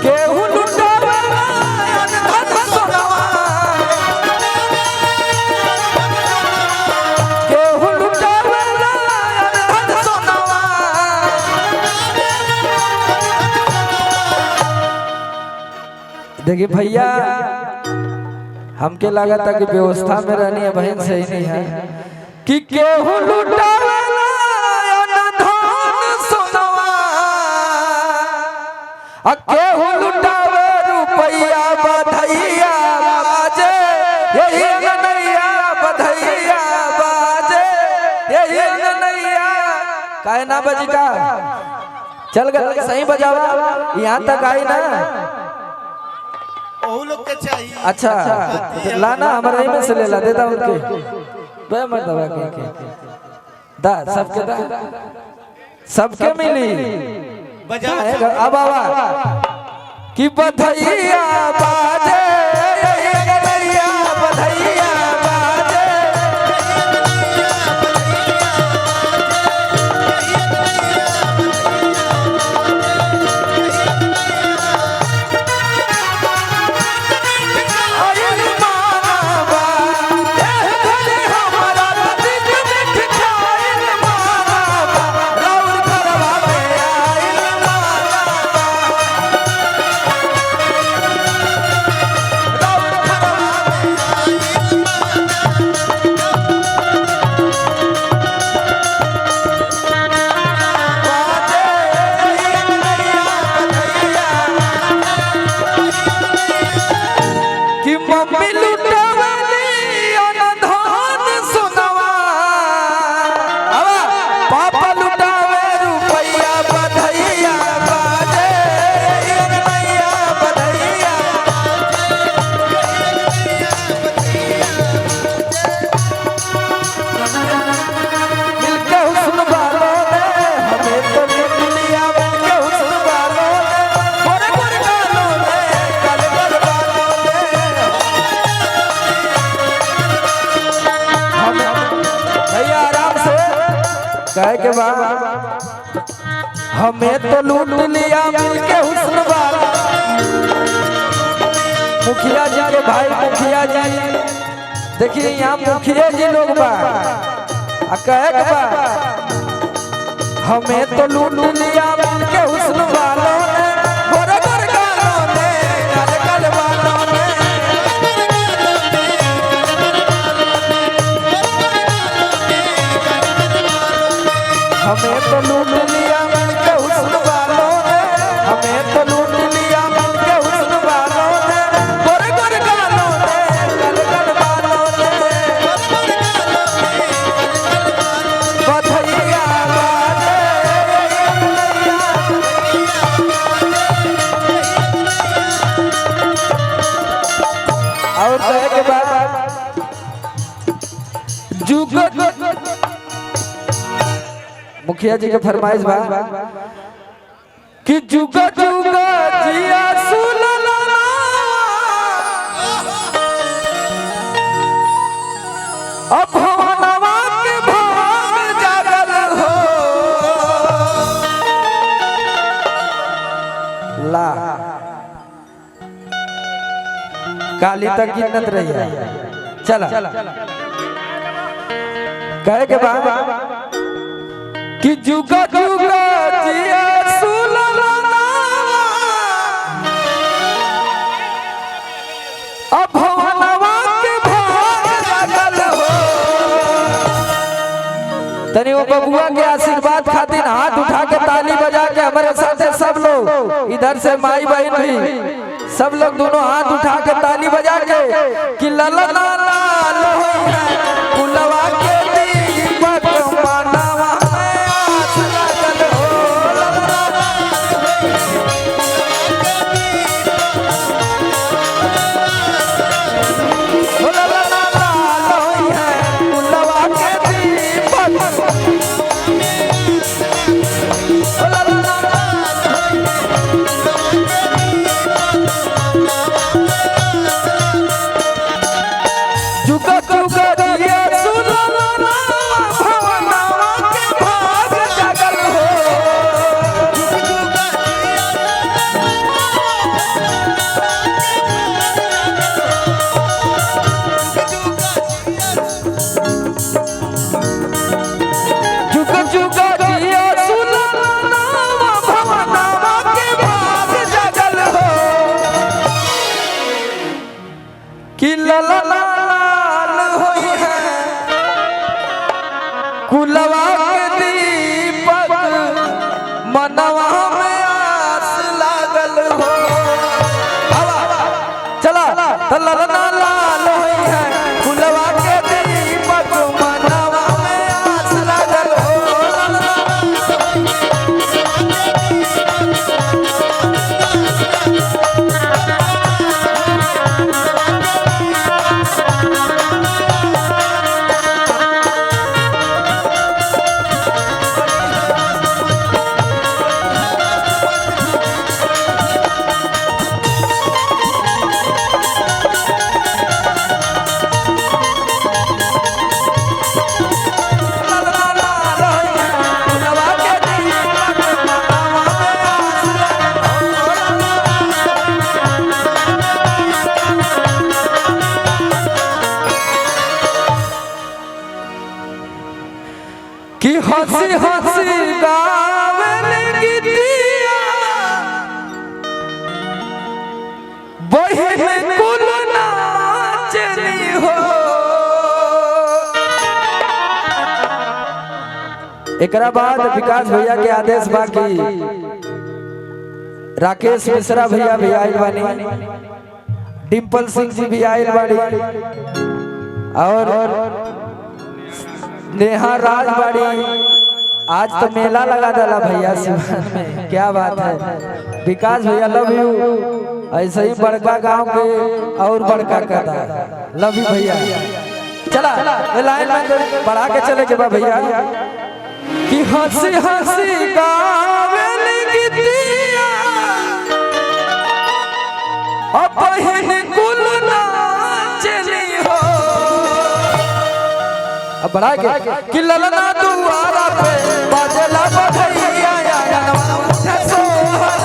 केहू लुटावेला अनधन सोनवा, केहू लुटावेला अनधन सोनवा। देखिए भैया, हमके लगा था कि व्यवस्था में रहनी है, बहन सही नहीं है कि केहू लुटावेला अनधन सोनवा, आ केहू लुटावे रुपैया बधैया बाजे, यही अंगनैया बधैया बाजे, यही अंगनैया। काहे ना बजी का? चल गल सही बजावा, यहाँ तक आई ना। ओहू लोग के चाहिए। अच्छा तो लाना, हमारे ही में से ले ला, देता उनके बे मत दबा के दा सबके, दा सबके मिली। बजाओ। अब आवा कि बधैया बाजे, बधैया बधैया बाजे। आइल मानवा, एह घरे हमारा दिल मिठ खाइल मानवा, राउर घरवा में आइल मानवा, राउर घरवा में। बाजे बधैया कि मम्मी लुटावली अनधन सोनवा, आवा पापा लुटावे रुपैया बधैया बाजे, अंगनैया बधैया। मिलके हुस्न वालों ने हमें तो लूट लिया, मिलके हुस्न वालों ने, गोरे गोरे गालों ने, काले काले बालों ने हमें। भैया आराम से कहे के बाद, हमें तो लूट लिया मिलके हुस्न वाला। मुखिया जी के भाई, मुखिया जी, देखिए यहाँ मुखिया जी लोग बा। आ कहे के बा, हमें तो लूट लिया मिलके हुस्न वालों ने, गोरे गोरे गालों ने, काले काले बालों ने। हमें तो लूट लिया मिलके हुस्न वालों ने, हमें तो लूट लिया मिलके हुस्न वालों ने, गोरे गोरे गालों ने, काले काले बालों ने। बधैया बाजे। और कहे के बाद जुग मुखिया जी के फरमाइश बा कि जुग जुग जिया सुलला, अब भवनवा के भाग जागल हो। ला काली तक गिनत रही है। चला कहे के बाद कि जुग जुग जिया सुलला, अब भवनवा के भाग जागल हो। तनी वो बबुआ के आशीर्वाद खातिर हाथ उठा के ताली बजा के हमारे साथ सब लोग, इधर से माई बहन भी सब लोग दोनों हाथ उठा के ताली बजा के कि ललना लाल होई है कुलवा के दीपक मानवा में आस लागल हो, ललना हो, ललना लाल होई है कुलवा के दीपक, हो ललना। जुग जुग जिया सुनो भवनवा के भाग जागल हो। जुग जुग जिया सुनो भवनवा के भाग जागल हो। कि लला लाल होई है कुलवा के दीपक, मनवा में आस लागल हो। हवा चला त ललना लाल होई है कुलवा के दीपक, मनवा में आस लागल हो। ललना लाल होई है कुलवा के दीपक, मनवा में आस लागल हो। कि हंसी हंसी गावेल गीतिया बहिन कुल नाचनी हो। एकरा बाद विकास भैया के आदेश बाकी राकेश मिश्रा भैया भी आयल बानी, डिम्पल सिंह जी भी आयल बानी और नेहा राज बाड़ी। आज तो मेला लगा डाला भैया सिवान में, क्या बात है। विकास भैया लव you, ऐसे ही बड़का गांव के और बड़का कदा, लव you भैया। चला ये लाइन में बढ़ा के चले के बा भैया। कि हंसी हंसी गावेल गीतिया अपहिन कुल नाचनी हो। अब बढ़ा के कि ललना दुआरा पे बाजला बधैया आंगनवा उठे सोहर।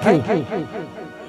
Thank you.